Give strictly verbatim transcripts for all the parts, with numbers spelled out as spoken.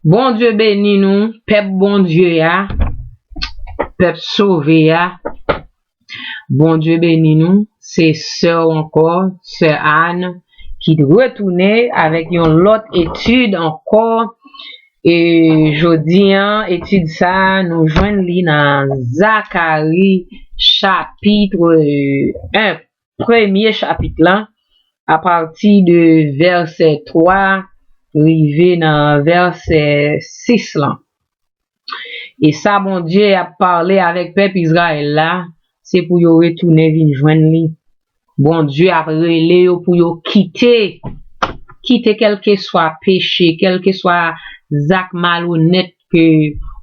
Bondye beni nou, pèp Bondye a, pèp sove a. Bondye beni nou, se sè w ankò, sè Ann, ki retounen avèk yon lòt etid ankò. E jodi an, etid sa a, nou jwenn li nan Zakari chapit en, premye chapit la, apati de vèsè twa rive nan vèsè sis lan. E sa Bondye ap pale avèk pèp Izrayèl la, se pou yo retounen vin jwenn li. Bondye ap rele yo pou yo kite, kite kèlkeswa peche, kèlkeswa zak malonèt ke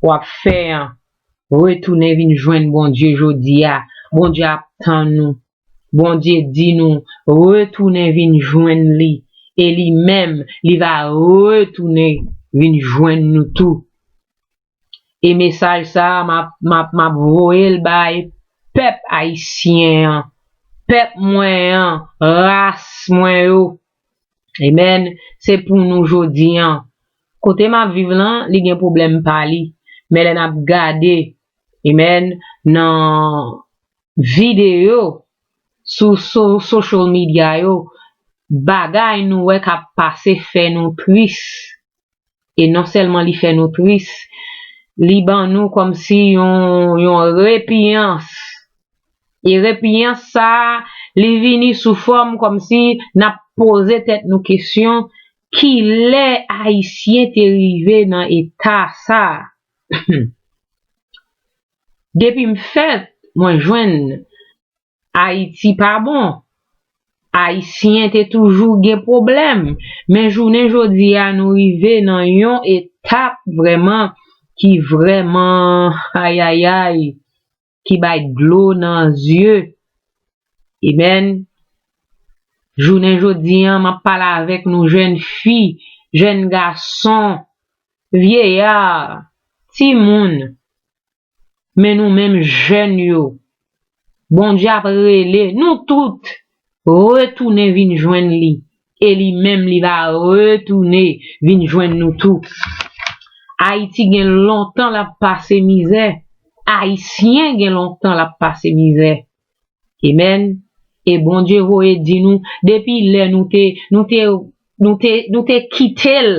w ap fè an. Retounen vin jwenn Bondye jodi a. Bondye ap tann nou. Bondye di nou, retounen vin jwenn li. E li menm, li va retounen vin jwenn nou tou. E mesaj sa a, m ap, m ap, m ap voye l bay pèp ayisyen an, pèp mwen an, ras mwen yo. Amen. Se pou nou jodi an. Kote m ap viv lan, li gen pwoblèm pa li. Men lè n ap gade, amen, nan videyo, sou so, social media yo, bagay nou wè k ap pase fè nou tris. E non sèlman li fè nou tris, li ban nou kòmsi yon, yon repiyans. E repiyans sa a, li vini sou fòm kòmsi n ap poze tèt nou kesyon, kilè Ayisyen te rive nan eta sa a? Depi m fèt, mwen jwenn Ayiti pa bon. Ayisyen te toujou gen pwoblèm. Men jounen jodi a, nou rive nan yon etap vrèman ki vrèman, ayayay, ki bay dlo nan zye. Amen. Jounen jodi an, m ap pale avèk nou, jèn fi, jèn gason, vyeya, timoun. Men nou menm jèn yo, Bondye ap rele nou tout retounen vin jwenn li. E li menm, li va retounen vin jwenn nou tou. Ayiti gen lontan l ap pase mizè. Ayisyen gen lontan l ap pase mizè. Amen. E Bondye voye di nou, depi lè nou te, nou te, nou te, nou te kite l,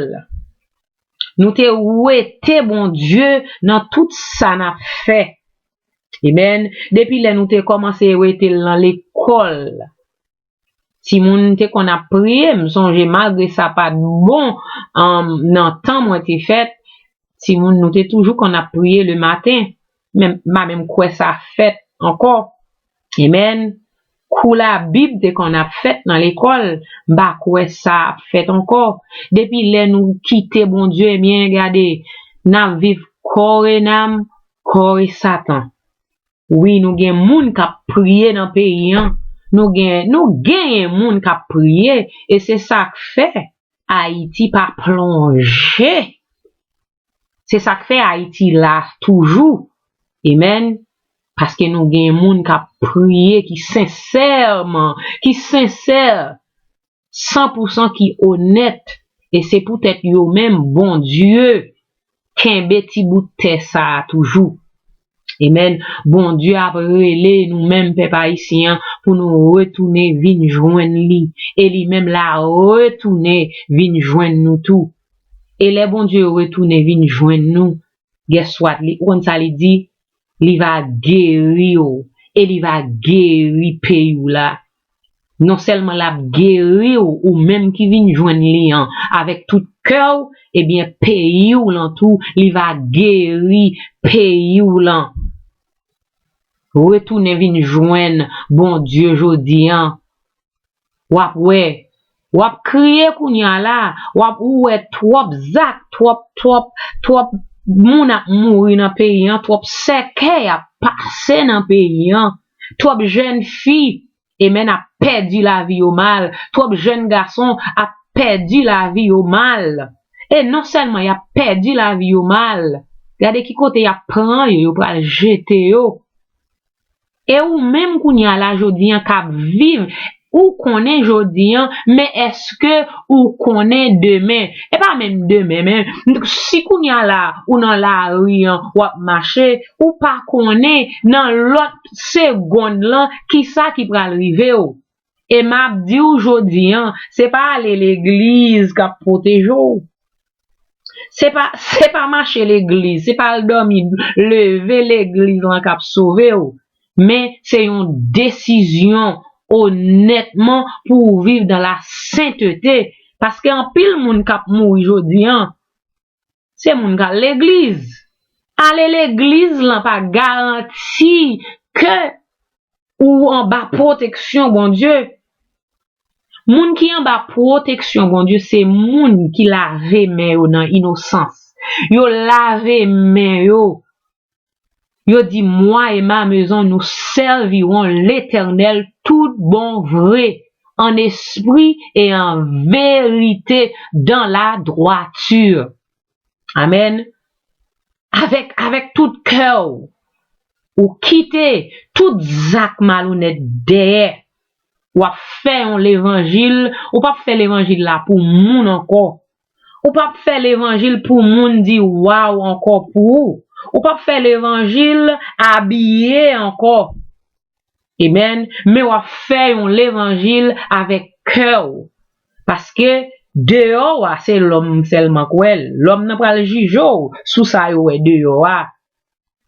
nou te wete Bondye nan tout sa n ap fè. Amen. Depi lè nou te kòmanse wete l nan lekòl, timoun te konn ap priye. M sonje, malgre sa pa t bon, um, nan tan mwen te fèt, timoun, nou te toujou konn ap priye le maten. Men m pa menm kwè sa fèt ankò. Amen. Kou Labib te konn ap fèt nan lekòl, m pa kwè sa ap fèt ankò. Depi lè nou kite Bondye, ebyen, gade, n ap viv kò e nanm, kò e Satan. Wi, nou gen moun k ap priye nan peyi an. Nou gen, nou genyen moun k ap priye, e se sa k fè Ayiti pa plonje. Se sa k fè Ayiti la toujou. Amen. Paske nou gen moun k ap priye ki sensèman, ki sensè, san pou san ki onèt. E se poutèt yo menm Bondye kenbe ti bout tè sa a toujou. Amen. Bondye ap rele nou menm pèp ayisyen an pou nou retounen vin jwenn li. E li menm l a retounen vin jwenn nou tou. E lè Bondye retounen vin jwenn nou, guess what? Li, ou konn sa li di? Li va geri w e li va geri peyi w la. Non sèlman l ap geri w, ou menm ki vin jwenn li an, avèk tout kè w, ebyen, peyi w lan tou, li va geri peyi w lan. Retounen vin jwenn Bondye jodi an. W ap wè, w ap kriye kounye a la, w ap, ou wè twòp zak, twòp, twòp, twòp moun ap mouri nan peyi an, twòp sèkèy ap pase nan peyi an, twòp jèn fi, amen, ap pèdi lavi yo mal, twòp jèn gason ap pèdi lavi yo mal. E non sèlman y ap pèdi lavi yo mal, gade ki kote y ap pran yo, yo pral jete yo. E ou menm kounye a la jodi an k ap viv, ou konnen jodi an, men èske ou konnen demen? E pa menm demen, men si kounye a la, ou nan lari an, w ap mache, ou pa konnen nan lòt segonn lan, kisa ki pral rive w. E m ap di w jodi an, se pa ale legliz k ap pwoteje w. Se pa, se pa mache legliz, se pa al dòmi, leve legliz lan k ap sove w. Men se yon desizyon onètman pou w viv dans la sainteté. Paske anpil moun k ap mouri jodi an, se moun k al legliz. Ale legliz lan pa garanti ke ou anba pwoteksyon Bondye. Moun ki anba pwoteksyon Bondye, se moun ki lave men yo nan inosans. Yo lave men yo. Yo di, "Moi et ma maison, nous servirons l'Éternel tout bon vrai, en esprit et en vérité, dans la droiture." Amèn. Avèk, avèk tout kè w, ou kite tout zak malonèt dèyè. W ap fè yon levanjil, ou p ap fè levanjil la pou moun ankò. Ou p ap fè levanjil pou moun di waw ankò pou ou. Ou p ap fè levanjil abiye ankò. Amen. Men w ap fè yon levanjil avèk kè w. Paske deyò a, se lòm sèlman k wè l. Lòm nan pral jije w sou sa yo wè deyò a.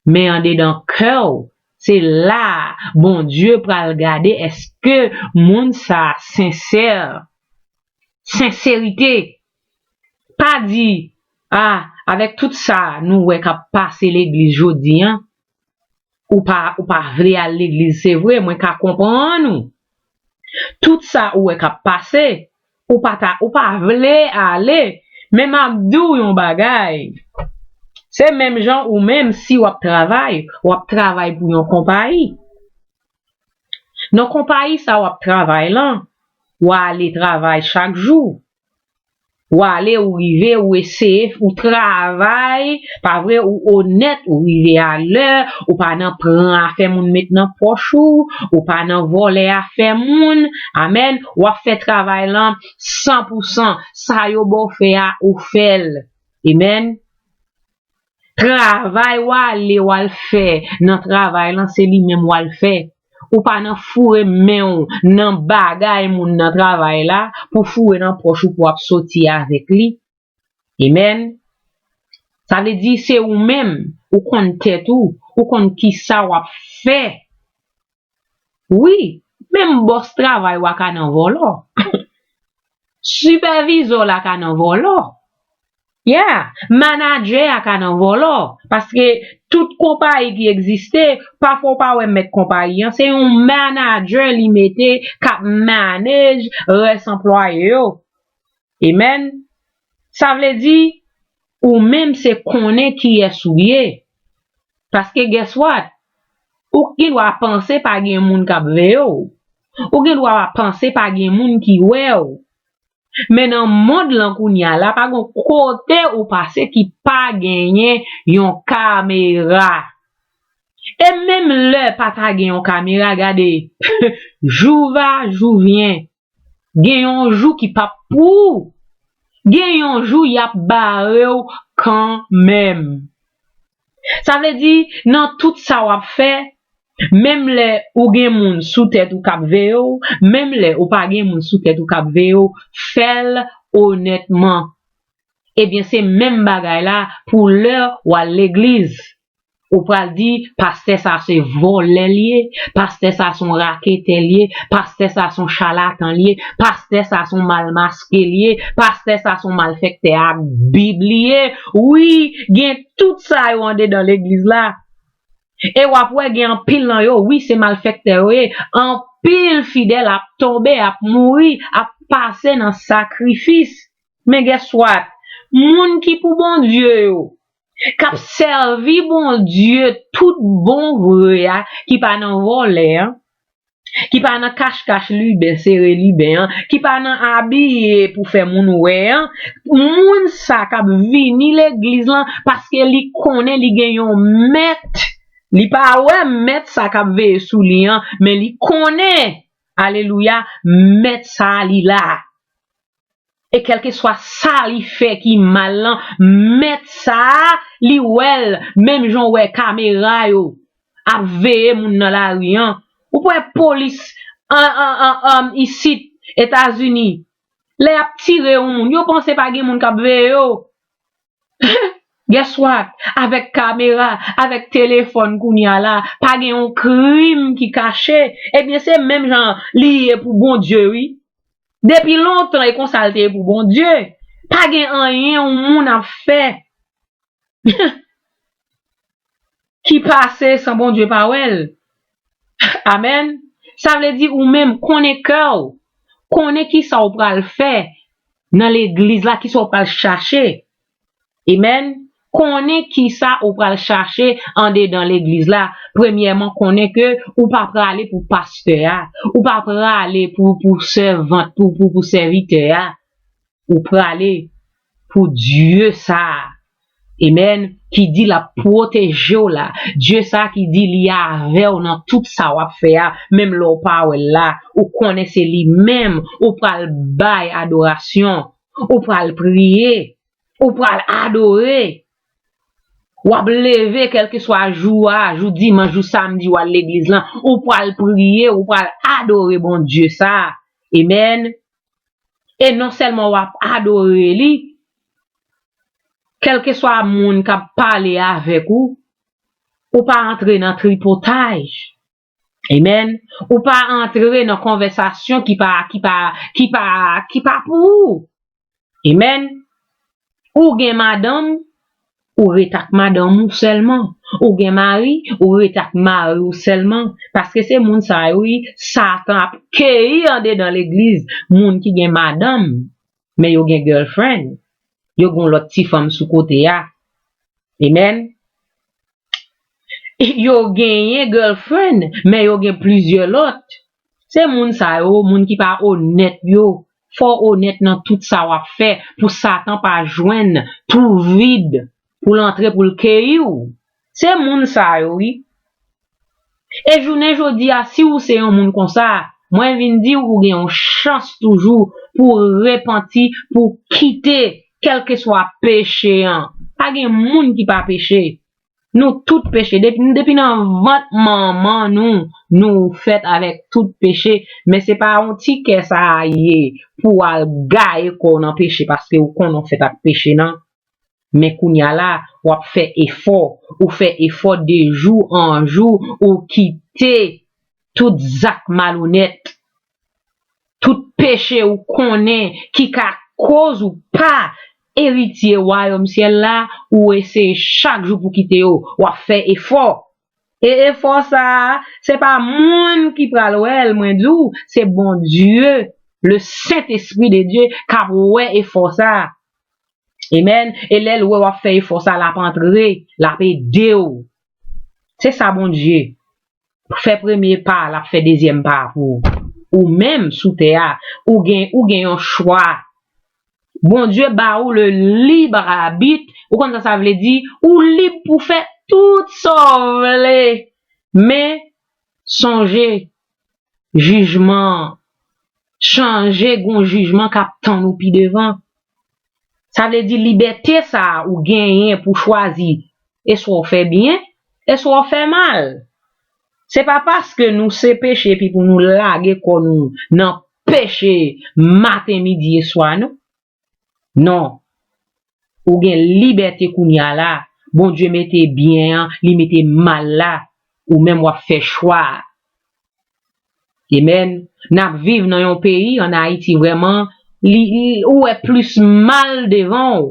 Men andedan kè w, se la a Bondye pral gade èske moun sa a sensè. Senserite. Pa di, "A, avèk tout sa nou wè k ap pase legliz jodi an, ou pa, ou pa vle al legliz, se vre, mwen ka konprann ou. Tout sa ou wè k ap pase, ou pa ta, ou pa vle ale." Men m ap di w yon bagay. Se menm jan ou menm, si w ap travay, w ap travay pou yon konpayi. Nan konpayi sa w ap travay lan, w ale travay chak jou. W ale, ou rive, ou eseye, ou travay, pa vre, ou onèt, ou rive alè, ou pa nan pran afè moun met nan pòch ou, ou pa nan vòlè afè moun. Amèn. W ap fè travay lan san pou san. Sa yo ba w fè a, ou fè l. Amen. Travay w ale w al fè nan travay lan, se li menm w al fè. Ou pa nan foure men w nan bagay moun nan travay la pou foure nan pòch ou pou w ap soti avèk li. Amen. Sa vle di se ou menm, ou konn tèt ou, ou konn kisa w ap fè. Wi, menm bòs travay w a ka nan vòlò. Sipèvizè w la ka nan vòlò. Yeah, manadjè a ka nan vòlò. Paske tout konpayi ki egziste, pafwa w pa wè mèt konpayi an, se yon manadjè li mete k ap manage rès anplwaye yo. Amen. Sa vle di, ou menm se konnen kiyès ou ye. Paske guess what? Ou gen dwa panse pa gen moun k ap veye w. Ou gen dwa panse pa gen moun ki wè w. Men nan mond lan kounye a la, pa gen kote ou pase ki pa genyen yon kamera. E menm lè pa ta gen yon kamera, gade, jou va, jou vyen. Gen yon jou ki p ap pou ou. Gen yon jou y ap bare w kanmenm. Sa vle di, nan tout sa w ap fè, menm lè ou gen moun sou tèt ou k ap veye w, menm lè ou pa gen moun sou tèt ou k ap veye w, fè l onètman. Ebyen, se menm bagay la pou lè w al legliz. Ou pral di, "Pastè sa se vòlè l ye, pastè sa se yon raketè l ye, pastè sa se yon chalatan l ye, pastè sa se yon mal maske l ye, pastè sa se yon malfektè ak Bib li ye." Wi, gen tout sa yo andedan legliz la. E w ap wè gen anpil nan yo, wi, se malfektè yo ye. Anpil fidèl ap tonbe, ap mouri, ap pase nan sakrifis. Men guess what? Moun ki pou Bondye yo, k ap sèvi Bondye tout bon vre a, ki pa nan vòlè an, ki pa nan kach-kach liben, sere liben an, ki pa nan abiye pou fè moun wè an, moun sa k ap vini legliz lan paske li konnen li gen yon mèt, li pa wè mèt sa k ap veye sou li an, men li konnen Alelouya, mèt sa a li la. E kèlkeswa sa li fè ki mal lan, mèt sa a li wè l, menm jan w wè kamera yo ap veye moun nan lari an. Ou p wè polis an, an, an, an, isit, Etazini, lè y ap tire yon moun, yo panse pa gen moun k ap veye yo. Guess what? Avèk kamera, avèk telefòn kounye a la, pa gen yon krim ki kache. Ebyen, se menm jan li ye pou Bondye, wi. Depi lontan, e konsa l te ye pou Bondye. Pa gen anyen yon moun ap fè ki pase san Bondye pa wè l. Amèn. Sa vle di ou menm konnen kè w, konnen kisa w pral fè nan legliz la, kisa w pral chache. Amèn. Konnen kisa ou pral chache andedan legliz la. Premyèman, konnen ke ou pa prale pou pastè a, ou pa prale pou, pou sèvant, pou, pou, pou sèvitè a. Ou prale pou Dye sa a. Amèn. Ki di l ap pwoteje w la. Dye sa a ki di li avè w nan tout sa w ap fè a. Menm lè w pa wè l la, ou konnen se li menm. Ou pral bay adorasyon. Ou pral priye. Ou pral adore. W ap leve kèlkeswa jou a, jou dimanch, jou samdi, w al legliz lan. Ou pral priye, ou pral adore Bondye sa a. Amèn. E non sèlman w ap adore li, kèlkeswa moun k ap pale avèk ou, ou pa antre nan tripotay. Amèn. Ou pa antre nan konvèsasyon ki pa, ki pa, ki pa, ki pa pou ou. Amèn. Ou gen madanm, ou ret ak madanm ou sèlman. Ou gen mari, ou ret ak mari w sèlman. Paske se moun sa yo, wi, Satan ap keyi andedan legliz. Moun ki gen madanm, men yo gen girlfriend. Yo gen yon lòt ti fanm sou kote a. Amèn. Yo genyen girlfriend, men yo gen plizyè lòt. Se moun sa yo, moun ki pa onèt yo. Fò w onèt nan tout sa w ap fè pou Satan pa jwenn twou vid pou l antre pou l keyi w. Se moun sa yo, wi. E jounen jodi a, si w se yon moun konsa, mwen vin di w, ou gen yon chans toujou pou w repanti, pou w kite kèlkeswa peche an. Pa gen moun ki pa peche. Nou tout peche. Depi, depi nan vant manman nou, nou fèt avèk tout peche. Men se pa yon ti kè sa a ye pou w al gaye kò w nan peche paske ou konnen w fèt ak peche nan. Men kounye a la, w ap fè efò. Ou fè efò de jou an jou, ou kite tout zak malonèt, tout peche ou konnen ki ka koz ou pa eritye wayòm syèl la, ou eseye chak jou pou kite yo, w ap fè efò. E efò sa a, se pa moun ki pral wè l, mwen di w, se Bondye, le Saint-Esprit de Dieu, k ap wè efò sa a. Amèn. E lè l wè w ap fè efò sa, l ap antre, l ap ede w. Se sa Bondye. Fè premye pa, l ap fè dezyèm pa pou ou. Ou menm sou tè a, ou gen, ou gen yon chwa. Bondye ba ou le libre arbitre. Ou konn sa sa vle di? Ou lib pou fè tout sa w vle. Men, sonje, jijman an. Chanje, gon jijman k ap tann ou pi devan. Sa vle di libète sa a ou genyen pou chwazi, eswa w fè byen, eswa w fè mal. Se pa paske nou se peche epi pou nou lage kò nou nan peche maten, midi e swa, non. Non. Ou gen libète kounye a la. Bondye mete byen an, li mete mal la. Ou menm w ap fè chwa a. Amèn. N ap viv nan yon peyi, ann Ayiti, vrèman, li, li, ou wè plis mal devan w.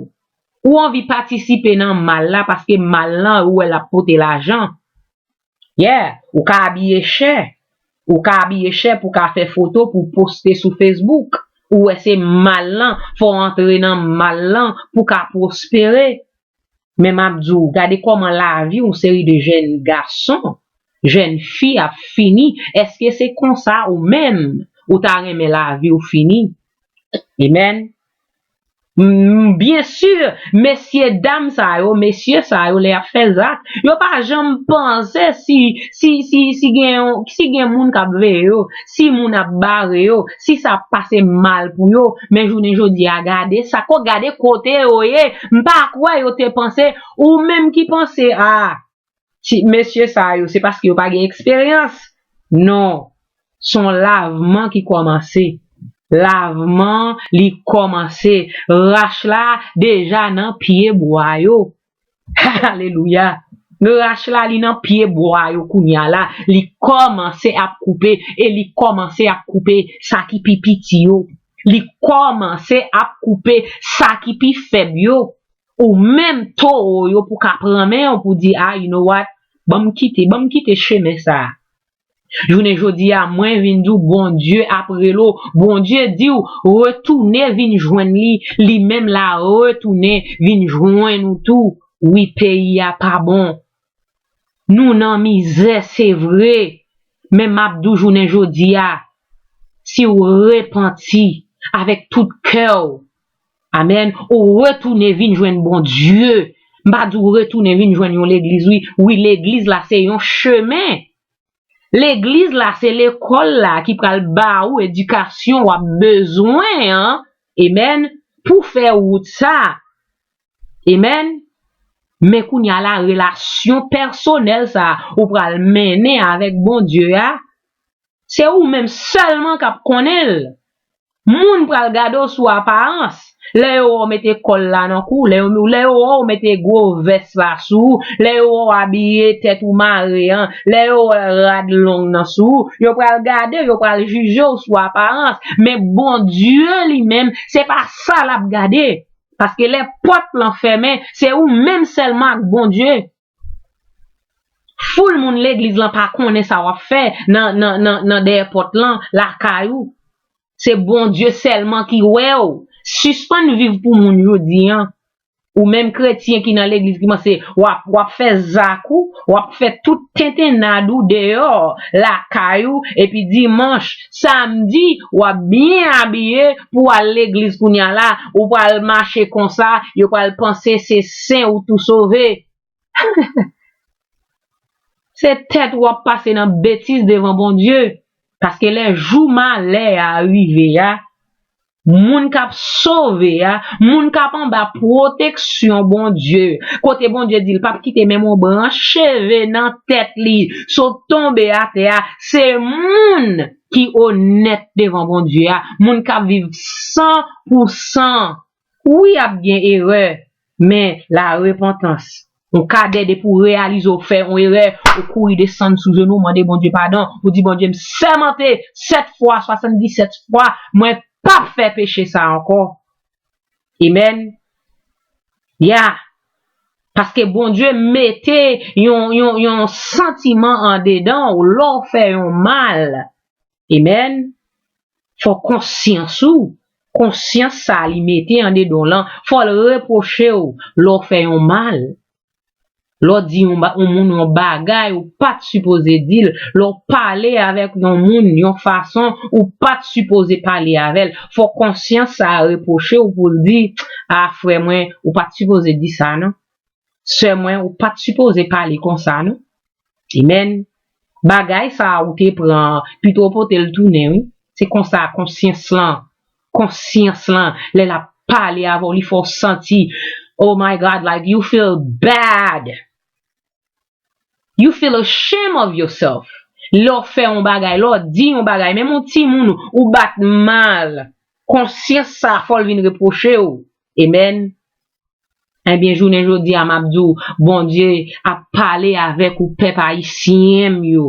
Ou anvi patisipe nan mal la, paske mal lan, ou wè l ap pote lajan. Yeah, ou ka abiye chè. Ou ka abiye chè pou ka fè foto pou poste sou Facebook. Ou wè se mal lan, fò w antre nan mal lan pou ka pwospere. Men m ap di w, gade kòman lavi yon seri de jèn gason, jèn fi ap fini. Èske se konsa ou menm, ou ta renmen lavi w fini? Amèn. M, m, byen si, mesye dam sa yo, mesye sa yo, lè y ap fè zak, yo pa janm panse si, si, si, si gen yon, si gen moun k ap veye yo, si moun ap bare yo, si sa ap pase mal pou yo. Men jounen jodi a, gade sa, ko, gade kote yo ye. M pa kwè yo te panse, ou menm ki panse, a, ti mesye sa yo, se paske yo pa gen eksperyans. Non. Se yon lavman ki kòmanse. Lavman, li kòmanse. Rach la deja nan pye bwa yo. Alelouya. Rach la, li nan pye bwa yo kounye a la. Li kòmanse ap koupe e li kòmanse ap koupe sa ki pi piti yo. Li kòmanse ap koupe sa ki pi fèb yo. Ou menm towo yo pou ka pran men w pou di, "A, you know what? Ban m kite, ban m kite chemen sa a." Jounen jodi a, mwen vin di w, Bondye ap rele w. Bondye di w, retounen vin jwenn li. Li menm l a retounen vin jwenn ou tou. Wi, peyi a pa bon. Nou nan mizè, se vre. Men m ap di w jounen jodi a, si w repanti avèk tout kè w, amèn, ou retounen vin jwenn Bondye. M pa di w retounen vin jwenn yon legliz, wi. Wi, legliz la se yon chemen. Legliz la se lekòl la ki pral ba ou edikasyon w ap bezwen an, amèn, pou fè wout sa. Amèn. Men kounye a la, relasyon pèsonèl sa a ou pral mennen avèk Bondye a, se ou menm sèlman k ap konnen l. Moun pral gade w sou aparans. Lè yo wè w mete kòl la nan kou, lè yo, lè yo wè w mete gwo vès la sou ou, lè yo wè w abiye tèt ou mare an, lè yo wè rad long nan sou ou, yo pral gade, yo pral jije w sou aparans. Men Bondye li menm, se pa sa l ap gade. Paske lè pòt lan fèmen, se ou menm sèlman ak Bondye. Foul moun legliz lan pa konnen sa w ap fè nan, nan, nan, nan dèyè pòt lan, lakay ou. Se Bondye sèlman ki wè w. Sispann viv pou moun jodi an. Ou menm kretyen ki nan legliz ki panse w ap, w ap fè zak ou, w ap fè tout tentennad ou deyò, lakay ou, epi dimanch, samdi, w ap byen abiye pou w al legliz kounye a la, ou pral mache konsa, yo pral panse se sen ou tou sove. Se tèt ou ap pase nan betiz devan Bondye. Paske lè jou malè a rive a, moun k ap sove a, moun k ap anba pwoteksyon Bondye, kote Bondye di l p ap kite menm yon branch cheve nan tèt li sot tonbe atè a, se moun ki onèt devan Bondye a, moun k ap viv san pou san. Wi, ap gen erè, men larepantans. Yon kadè depi w reyalize w fè yon erè, ou kouri desann sou jenou, w mande Bondye padon, ou di, "Bondye, m sèmante sèt fwa, swasanndisèt fwa, mwen p ap fè peche sa ankò." Amèn. Ya. Paske Bondye mete yon, yon, yon santiman andedan w lè w fè yon mal. Amèn. Fò konsyans ou, konsyans sa a li mete andedan w lan, fò l repwoche w lè w fè yon mal. Lè w di yon ba-, yon moun yon bagay ou pa t sipoze di l, lè w pale avèk yon moun yon fason ou pa t sipoze pale avè l, fò konsyans sa a repwoche w pou l di, "A, frè mwen, ou pa t sipoze di sa non. Sè mwen, ou pa t sipoze pale konsa non." Amèn. Bagay sa a ou te pran an, pito w pote l tounen, wi. Se konsa konsyans lan, konsyans lan, lè l ap pale avè w, li fè w santi, oh my God, like, you feel bad. You feel ashamed of yourself. Lè w fè yon bagay, lè w di yon bagay, menm yon timoun ou bat mal, konsyans sa a fò l vin repwoche w. Amèn. Ebyen, jounen jodi a, m ap di w, Bondye ap pale avèk ou, pèp ayisyen m yo.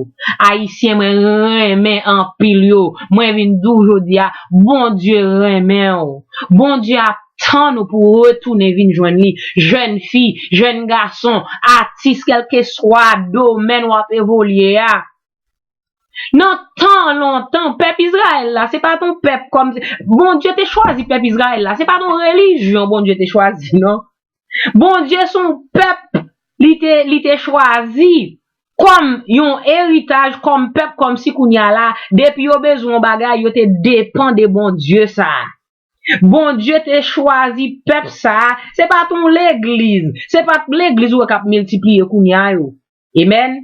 Ayisyen mwen renmen anpil yo. Mwen vin di w jodi a, Bondye renmen w. Bondye ap tann ou pou w retounen vin jwenn li. Jèn fi, jèn gason, atis, kèlkeswa domèn w ap evolye a. Nan tan lontan, pèp Izrayèl la, se pa t yon pèp kòm, Bondye te chwazi pèp Izrayèl la, se pa t yon relijyon Bondye te chwazi, non. Bondye se yon pèp, li te, li te chwazi kòm yon eritaj, kòm pèp, kòmsi kounye a la, depi yo bezwen yon bagay, yo te depann de Bondye sa a. Bondye te chwazi pèp sa a. Se pa t yon legliz. Se pa t legliz ou wè k ap miltipliye kounye a yo. Amen.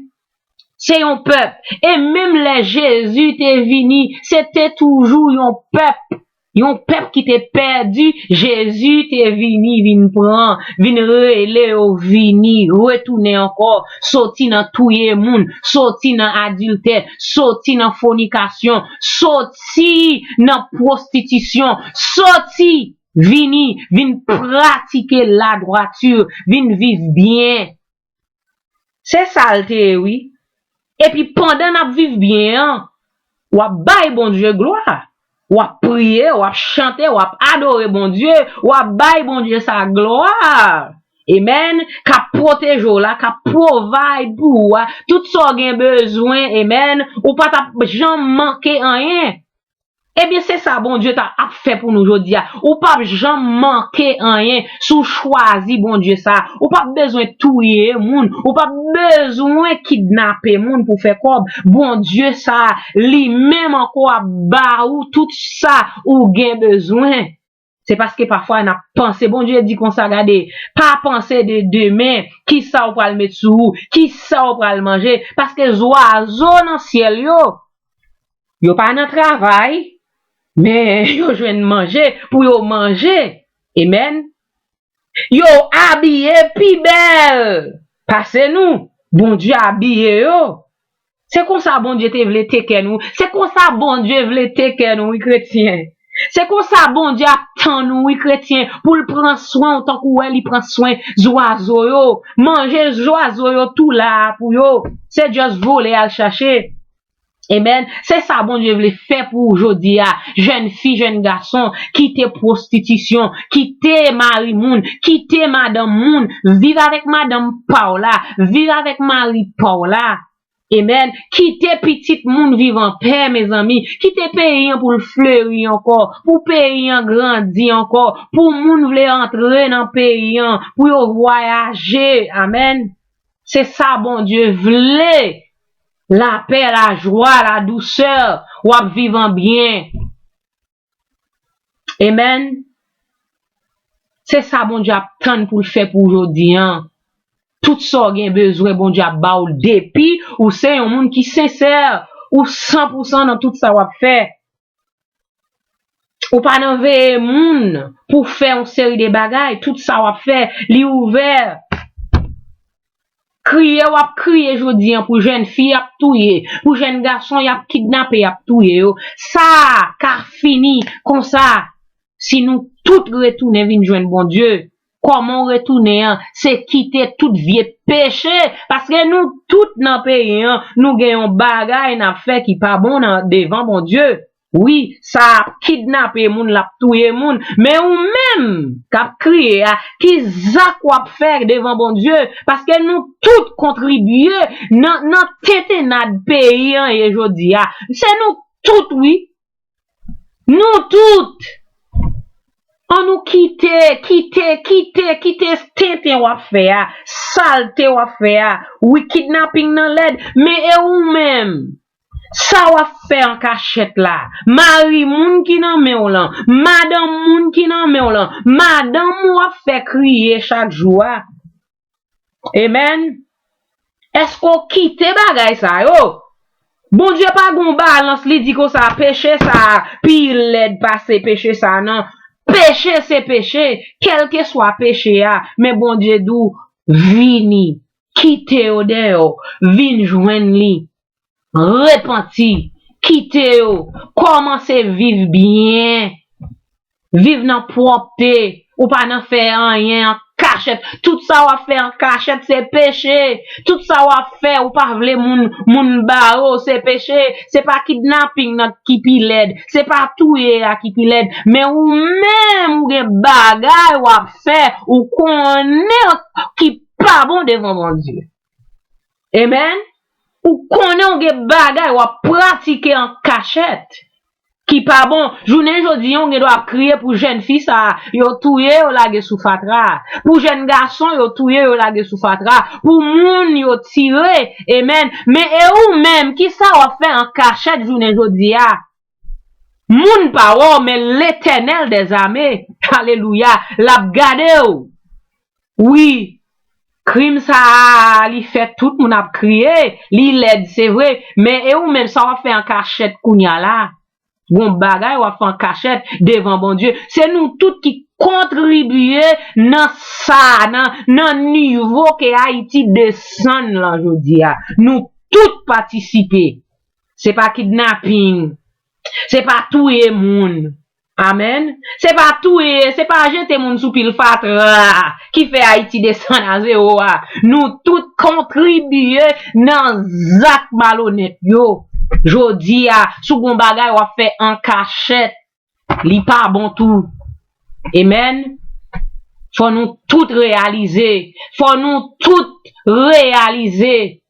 Se yon pèp. E menm lè Jezi te vini, se te toujou yon pèp. Yon pèp ki te pèdi, Jezi te vini, vin pran, vin rele yo vini, retounen ankò, soti nan touye moun, soti nan adiltè, soti nan fònikasyon, soti nan pwostitisyon, soti, vini, vin pratike ladwati, vin viv byen. Se sa l te ye, wi. Epi pandan n ap viv byen an, w ap bay Bondye glwa. W ap priye, w ap chante, w ap adore Bondye, w ap bay Bondye sa glwa. Amen. K ap pwoteje w la, k ap provide pou ou a, tout sa w gen bezwen, amen. Ou pa t ap janm manke anyen. Ebyen, se sa Bondye ta ap fè pou nou jodi a. Ou p ap janm manke anyen si w chwazi Bondye sa. Ou p ap bezwen touye moun. Ou p ap bezwen kidnape moun pou fè kòb. Bondye sa, li menm ankò ap ba ou tout sa ou gen bezwen. Se paske pafwa n ap panse, Bondye di konsa, gade, pa panse de demen, kisa w pral met sou ou, kisa w pral manje, paske zwazo nan syèl yo, yo pa nan travay, men yo jwenn manje pou yo manje. Amen. Yo abiye pi bèl pase nou. Bondye abiye yo. Se konsa Bondye te vle teke nou. Se konsa Bondye vle teke nou, wi, kretyen. Se konsa Bondye ap tann ou, wi, kretyen, pou l pran swen w tankou wè li pran swen zwazo yo. Manje zwazo yo tou la a pou yo. Se just vole al chache. Amen. Se sa Bondye vle fè pou ou jodi a. Jèn fi, jèn gason, kite pwostitisyon, kite mari moun, kite madanm moun, viv avèk madanm pa w la, viv avèk mari pa w la. Amen. Kite pitit moun viv anpè, mezanmi. Kite peyi an pou l fleri ankò, pou peyi an grandi ankò, pou moun vle antre nan peyi an, pou yo vwayaje. Amen. Se sa Bondye vle. Lapè, lajwa, ladousè, w ap viv an byen. Amen. Se sa Bondye ap tann pou l fè pou w jodi a. Tout sa w gen bezwen, Bondye ap ba w l depi ou se yon moun ki sensè, ou san pou san nan tout sa w ap fè. Ou pa nan veye moun pou fè yon seri de bagay. Tout sa w ap fè, li ouvè. Kriye w ap kriye jodi a pou jèn fi y ap touye, pou jèn gason y ap kidnape, y ap touye yo. Sa ka fini konsa si nou tout retounen vin jwenn Bondye. Kòman w retounen an? Se kite tout vye peche, paske nou tout nan peyi an, nou gen yon bagay n ap fè ki pa bon nan, devan Bondye. Wi, sa ap kidnape moun, l ap touye moun. Men ou menm k ap kriye a, ki zak w ap fè devan Bondye? Paske nou tout kontribye nan, nan tentennad peyi an ye jodi a. Se nou tout, wi. Nou tout. An nou kite, kite, kite, kite tenten w ap fè a, salte w ap fè a. Wi, kidnaping nan lèd, men e ou menm? Sa w ap fè an kachèt la? Mari moun ki nan men w lan, madanm moun ki nan men w lan, madanm w ap fè kriye chak jou a. Amen. Èske w kite bagay sa yo? Bondye pa gon balans, li di konsa, peche sa a pi lèd pase peche sa a, non. Peche se peche, kèlkeswa peche a, men Bondye di w, vini, kite yo dèyè w, vin jwenn li. Repanti, kite yo, kòmanse viv byen. Viv nan pwòpte, ou pa nan fè anyen an kachèt. Tout sa w ap fè an kachèt, se peche. Tout sa w ap fè, ou pa vle moun, moun ba ou, se peche. Se pa kidnaping nan ki pi lèd, se pa touye a ki pi lèd. Men ou menm, ou gen bagay w ap fè, ou konnen ki pa bon devan Bondye. Amen. Ou konnen ou gen bagay w ap pratike an kachèt ki pa bon. Jounen jodi a, ou gen dwa ap kriye pou jèn fi sa a, yo touye, yo lage sou fatra. Pou jèn gason, yo touye, yo lage sou fatra. Pou moun, yo tire. Amen. Men e ou menm, ki sa w ap fè an kachèt jounen jodi a? Moun pa wè w, men Letènèl dèzame, alelouya, l ap gade w. Wi, krim sa a, li fè tout moun ap kriye, li lèd, se vre, men e ou menm, sa w ap fè an kachèt kounye a la? Gon bagay w ap fè an kachèt devan Bondye. Se nou tout ki kontribye nan sa, nan, nan nivo ke Ayiti desann lan jodi a. Nou tout patisipe. Se pa kidnaping. Se pa touye moun. Amèn. Se pa touye, se pa jete moun sou pil fatra ki fè Ayiti desann a zewo a. Nou tout kontribye nan zak malonèt yo. Jodi a, si w gon bagay w ap fè an kachèt, li pa bon tou. Amèn. Fò nou tout reyalize. Fò nou tout reyalize.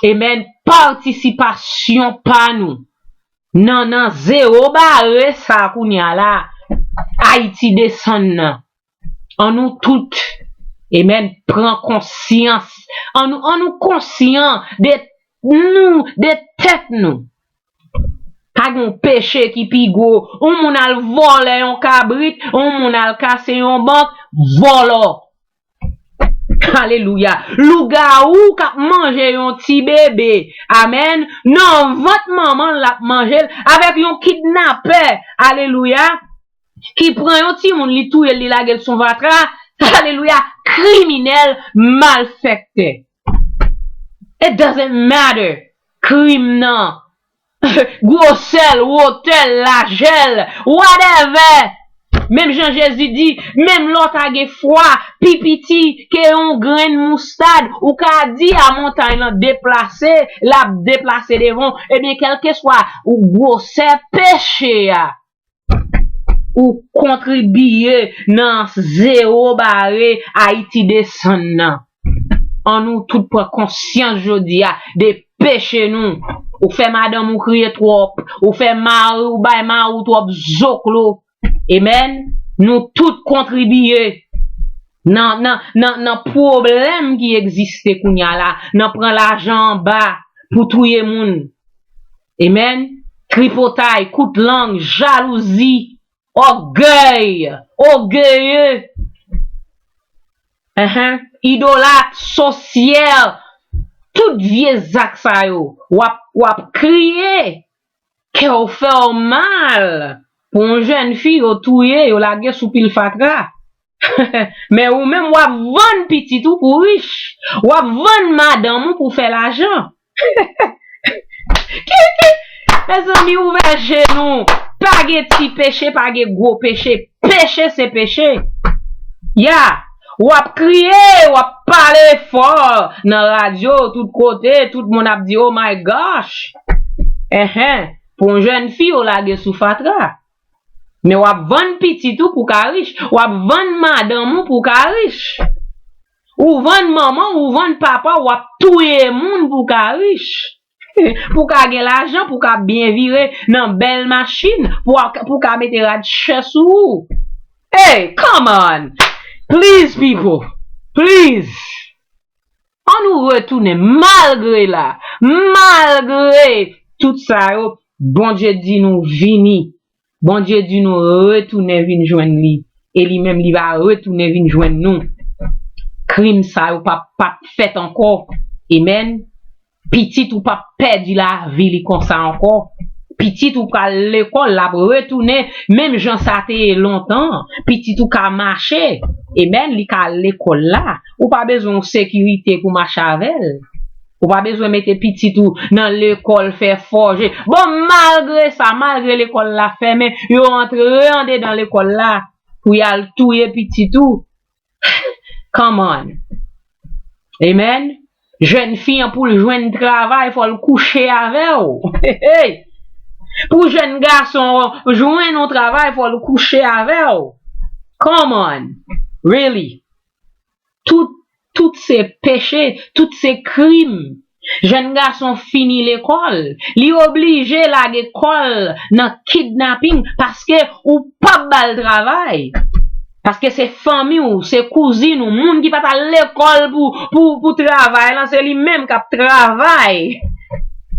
Amèn. Patisipasyon pa nou nan, nan zewo bare sa kounye a la, Ayiti desann nan. An nou tout, amèn, pran konsyans. An nou, an nou konsyan de nou, de tèt nou. Pa gen yon peche ki pi gwo. Yon moun al vòlè yon kabrit, yon moun al kase yon bank, vòlò. Alelouya. Lougawou k ap manje yon ti bebe. Amèn. Nan vant manman l ap manje l avèk yon kidnapè. Alelouya. Ki pran yon timoun, li touye l, li lage l sou fatra. Alelouya. Kriminèl, malfektè. It doesn't matter. Krim nan, gwosè l, wotè l, lajè l, whatever. Menm jan Jezi di, menm lè w ta gen fwa pi piti ke yon grenn moustad, ou ka di a montay lan deplase, l ap deplase devan w. Ebyen, kèlkeswa ou gwosè peche a, ou kontribye nan zewo bare Ayiti desann nan. An nou tout pran konsyans jodi a de peche nou. Ou fè madanm ou kriye twòp. Ou fè mari, ou bay mari w twòp zoklo. Amèn. Nou tout kontribye nan, nan, nan, nan pwoblèm ki egziste kounye a la, nan pran lajan anba pou touye moun. Amèn. Tripotay, kout lang, jalouzi, ògèy, ògeye, enhen, idolat, sosyè, tout vye zak sa yo, w ap, w ap kriye, kè w fè w mal pou yon jèn fi yo touye, yo lage sou pil fatra. Men ou menm, w ap vann pitit ou pou rich. W ap vann madanm ou pou fè lajan. Ki, ki, mezanmi, ouvè je nou. Pa gen ti peche, pa gen gwo peche. Peche se peche. Ya, w ap kriye, w ap pale fò nan radyo, tout kote, tout moun ap di, "Oh my gosh." Enhen, pou yon jèn fi, yo lage sou fatra. Men w ap vann pitit ou pou ka rich. W ap vann madanm ou pou ka rich. Ou vann manman, ou vann papa, w ap touye moun pou ka rich. Pou ka gen lajan, pou ka byen vire nan bèl machin, pou, pou ka mete rad chè sou ou. Hey, come on! Please, people! Please! An nou retounen malgre la, malgre tout sa yo, Bondye di nou vini. Bondye di nou retounen vin jwenn li. E li menm li va retounen vin jwenn nou. Krim sa yo p ap, p ap fèt ankò. Amèn. Pitit ou p ap pèdi lavi li konsa ankò. Pitit ou pral lekòl, l ap retounen menm jan sa te ye lontan. Pitit ou ka mache. Amèn, li ka al lekòl la. Ou pa bezwen yon sekirite pou mache avè l. Ou pa bezwen mete pitit ou nan lekòl fè fòje. Bon, malgre sa, malgre lekòl la fèmen, yo antre andedan lekòl la pou y al touye pitit ou. Come on. Amen. Jèn fi an pou l jwenn travay, fò l kouche avè w. Pou jèn gason an jwenn yon travay, fò l kouche avè w. Come on. Really. Tout, tout se peche, tout se krim. Jèn gason fini lekòl, li oblije lage kò l nan kidnaping paske ou p ap ba l travay. Paske se fanmi w, se kouzin ou, moun ki pa t al lekòl pou, pou, pou travay lan, se li menm k ap travay.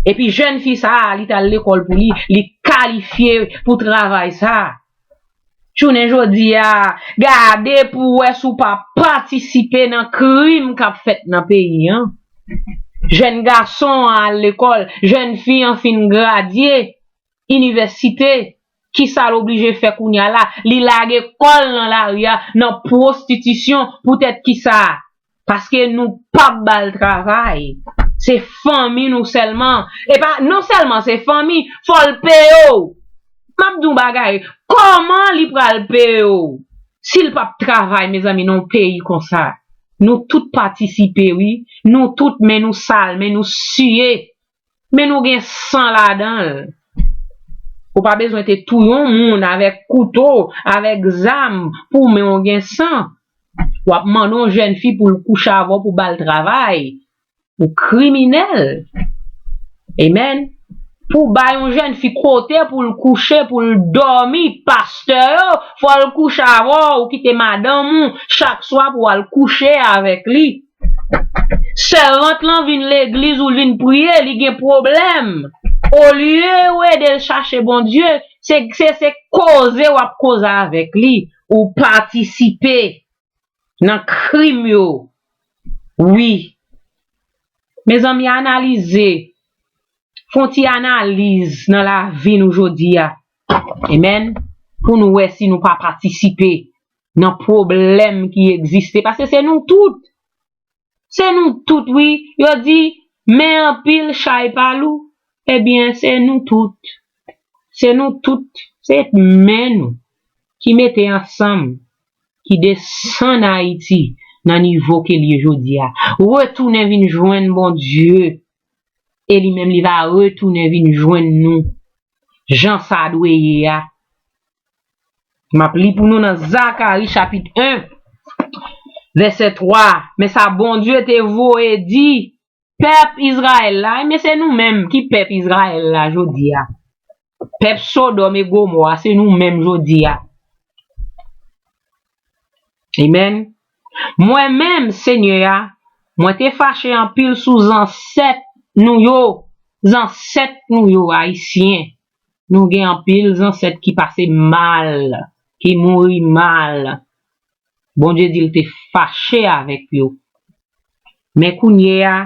Epi jèn fi sa a, li t al lekòl pou li, li kalifye pou travay sa a. Jounen jodi a, gade pou w wè si w pa patisipe nan krim k ap fèt nan peyi an. Jèn gason an al lekòl, jèn fi an fin gradye inivèsite, kisa l oblije fè kounye a la? Li lage kò l nan lari a, nan pwostitisyon. Poutèt kisa? Paske nou p ap ba l travay. Se fanmi nou sèlman. E pa, non sèlman se fanmi, fò l peye w. M ap di w bagay, kòman li pral peye w si l p ap travay, mezanmi, nan yon peyi konsa? Nou tout patisipe, wi. Nou tout, men nou sal, men nou siye. Men nou gen san ladan l. Ou pa bezwen te touye yon moun avèk kouto, avèk zam, pou men w gen san. W ap mande yon jèn fi pou l kouche avè w, pou ba l travay. Ou kriminèl. Amen. Pou bay yon jèn fi kote pou l kouche, pou l dòmi, pastè yo, fò l kouche avè w, ou kite madanm ou chak swa pou w al kouche avèk li. Sèvant lan vin legliz ou l vin priye, li gen pwoblèm. Olye w ede l chache Bondye, se, se, se koze w ap koze avèk li. Ou patisipe nan krim yo. Wi. Mezanmi, analize. Fè yon ti analiz nan lavi nou jodi a. Amen. Pou nou wè si nou pa patisipe nan pwoblèm ki egziste. Paske se nou tout. Se nou tout, wi. Yo di, men anpil, chay pa lou. Ebyen, se nou tout. Se nou tout. Se men nou ki mete ansanm, ki desann Ayiti nan nivo ke l ye jodi a. Retounen vin jwenn Bondye. E li menm, li va retounen vin jwenn nou. Jan sa dwe ye a. M ap li pou nou nan Zakari chapit en, vèsè twa. Men sa Bondye te voye di pèp Izrayèl la, men se nou menm ki pèp Izrayèl la jodi a. Pèp Sodòm e Gomò a, se nou menm jodi a. Amen. Mwen menm, Senyè a, mwen te fache anpil sou zansèt nou yo, zansèt nou yo, Ayisyen. Nou gen anpil zansèt ki pase mal, ki mouri mal. Bondye di l te fache avèk yo. Men kounye a,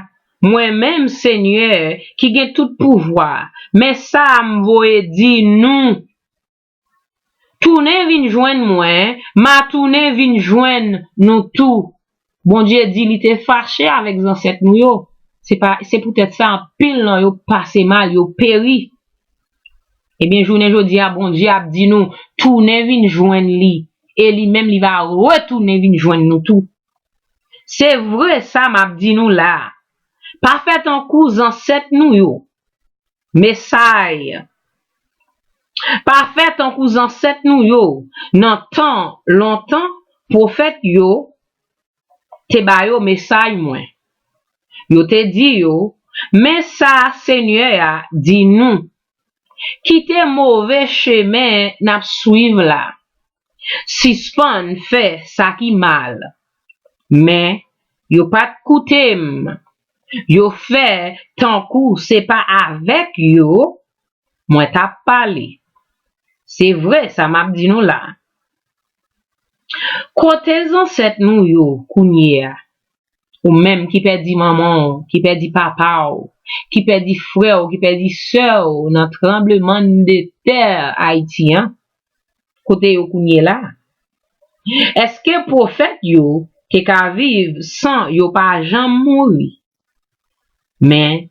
mwen menm, Senyè, ki gen tout pouvwa, men sa m voye di nou, tounen vin jwenn mwen, m a tounen vin jwenn nou tou. Bondye di li te fache avèk zansèt nou yo. Se pa, se poutèt sa anpil nan yo pase mal, yo peri. Ebyen, jounen jodi a, Bondye ap di nou, tounen vin jwenn li, e li menm li va retounen vin jwenn nou tou. Se vre sa m ap di nou la a. Pa fè tankou zansèt nou yo. Mesay. Pa fè tankou zansèt nou yo. Nan tan lontan, pwofèt yo te ba yo mesay mwen. Yo te di yo, men sa Senyè a di nou, kite move chemen n ap swiv la. Sispann fè sa ki mal. Men yo pa t koute m. Yo fè tankou se pa avèk yo mwen t ap pale. Se vre sa m ap di nou la. Kote zansèt nou yo kounye a? Ou menm ki pèdi manman w, ki pèdi papa w, ki pèdi frè w, ki pèdi sè w nan tranblemann de tè Ayiti an, kote yo kounye la? Èske pwofèt yo te ka viv san yo pa janm mouri? Men,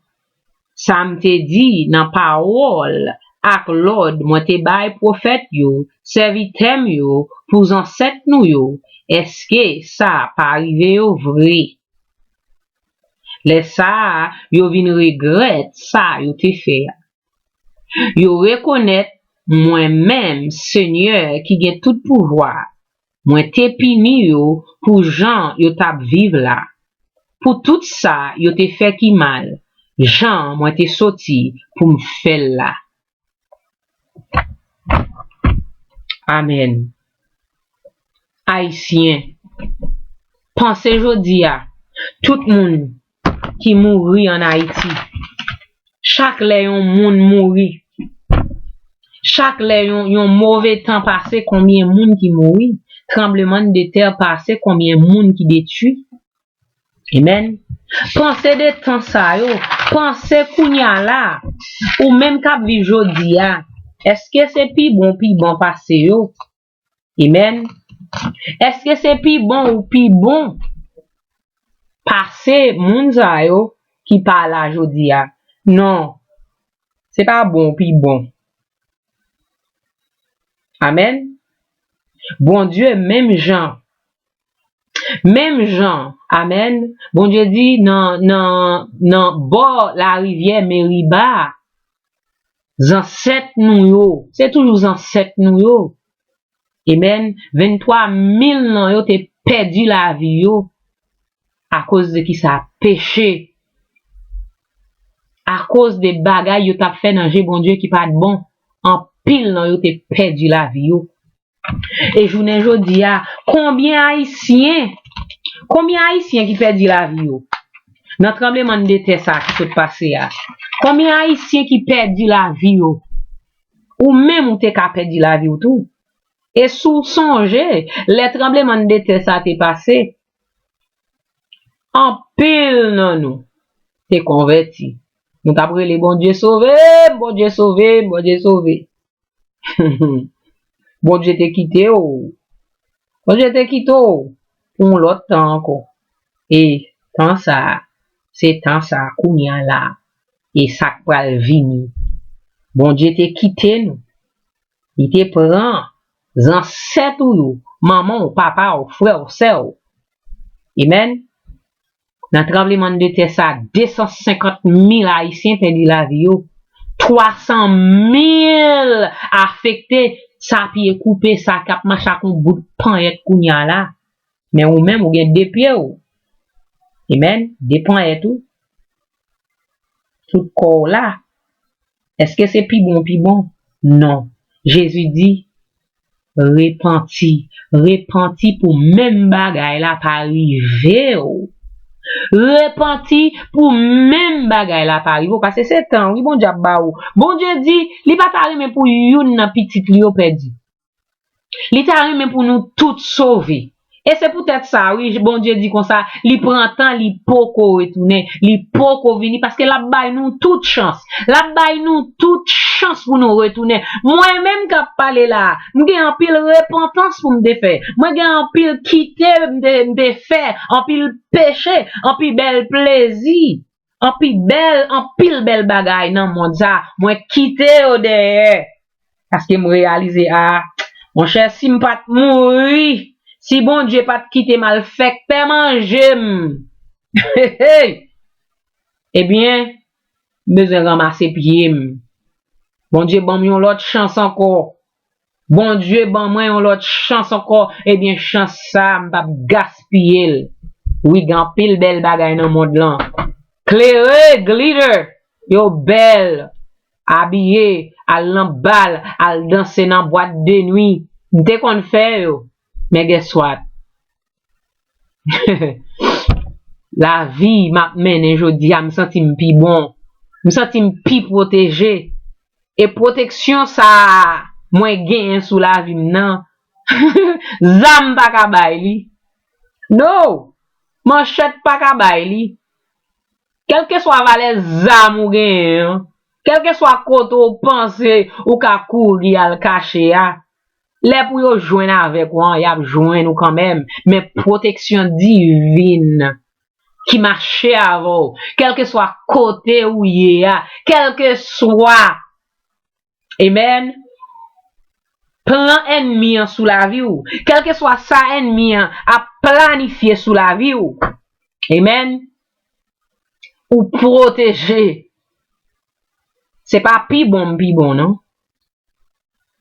sa m te di nan pawòl ak lòd mwen te bay pwofèt yo, sèvitè m yo, pou zansèt nou yo, èske sa pa rive yo vre? Lè sa a, yo vin regrèt sa yo te fè a. Yo rekonèt mwen menm, Senyè ki gen tout pouvwa, mwen te pini yo pou jan yo t ap viv la, pou tout sa yo te fè ki mal, jan mwen te soti pou m fè l la. Amèn. Ayisyen, panse jodi a, tout moun ki mouri ann Ayiti, Chak lè yon moun mouri, chak lè yon, yon move tan pase, konbyen moun ki mouri? Tranblemann de tè pase, konbyen moun ki detwi? Amen. Panse de tan sa yo. Panse kounye a la. Ou menm k ap viv jodi a, èske se pi bon, pi bon pase yo? Amen. Èske se pi bon ou pi bon pase moun sa yo ki pa la jodi a? Non. Se pa bon ou pi bon. Amen. Bondye menm jan. Menm jan, amen, Bondye di nan, nan, nan bò larivyè Meriba, zansèt nou yo, se toujou zansèt nou yo, amen, venntwa mil nan yo te pèdi lavi yo akoz de kisa? Peche. Akoz de bagay yo t ap fè nan je Bondye ki pa t bon, anpil nan yo te pèdi lavi yo. E jounen jodi a, konbyen Ayisyen, konbyen Ayisyen ki pèdi lavi yo nan tranblemann de tè sa ki sot pase a? Konbyen Ayisyen ki pèdi lavi yo? Ou menm ou te ka pèdi lavi w tou. E si w sonje, lè tranblemann de tè sa te pase, anpil nan nou te konvèti. Nou t ap rele, "Bondye sove m, Bondye sove m, Bondye sove m." Bondye te kite w. Bondye te kite w pou yon lòt tan ankò. E tan sa a, se tan sa a, kounye a la a. E sa k pral vini. Bondye te kite nou. Li te pran zansèt ou yo, manman w, papa w, frè w, sè w. Amen. Nan tranblemann de tè sa, de san senkant mil Ayisyen pèdi lavi yo. Twa san mil afekte, sa pye koupe, sa k ap mache ak yon bout panyèt kounye a la. Men ou menm, ou gen de pye w. Amen. De panyèt ou. Tout kò w la. Èske se pi bon, pi bon? Non. Jezi di, repanti. Repanti pou menm bagay la pa rive w. Repanti pou menm bagay la pa rive w. Paske se tan, wi, Bondye ap ba ou. Bondye di, li pa ta renmen pou youn nan pitit li yo pèdi. Li ta renmen pou nou tout sove. E se poutèt sa, wi, Bondye di konsa, li pran tan, li poko retounen, li poko vini, paske l ap bay nou tout chans. L ap bay nou tout chans pou nou retounen. Mwen menm k ap pale la a, m gen anpil repantans pou m te fè. Mwen gen anpil kite m te, m te fè, anpil peche, anpil bèl plezi, anpil bèl, anpil bèl bagay nan mond sa. Mwen kite yo dèyè. Paske m reyalize, a, monchè, si m pa t mouri, si Bondye pa t kite malfektè manje m, ebyen, m bezwen ranmase pye m. Bondye ban m yon lòt chans ankò. Bondye ban mwen yon lòt chans ankò. Ebyen, chans sa a, m p ap gaspiye l. Wi, gen anpil bèl bagay nan mond lan. Klere, glitter, yo bèl. Abiye, al nan bal, al danse nan bwat de nwi. M te konn fè yo. Men guess what? Lavi m ap mennen jodi a, m santi m pi bon. M santi m pi pwoteje. E pwoteksyon sa a mwen genyen sou lavi m nan, zam pa ka bay li. No! Manchèt pa ka bay li. Kèlkeswa valè zam ou genyen an, kèlkeswa kote w panse ou ka kouri al kache a, lè pou yo jwenn avèk ou an, y ap jwenn ou kanmenm. Men pwoteksyon divin ki mache avè w, kèlkeswa kote ou ye a, kèlkeswa, amen, plan ènmi an sou lavi w, kèlkeswa sa ènmi an ap planifye sou lavi w, amen, ou pwoteje. Se pa pi bon m pi bon, non.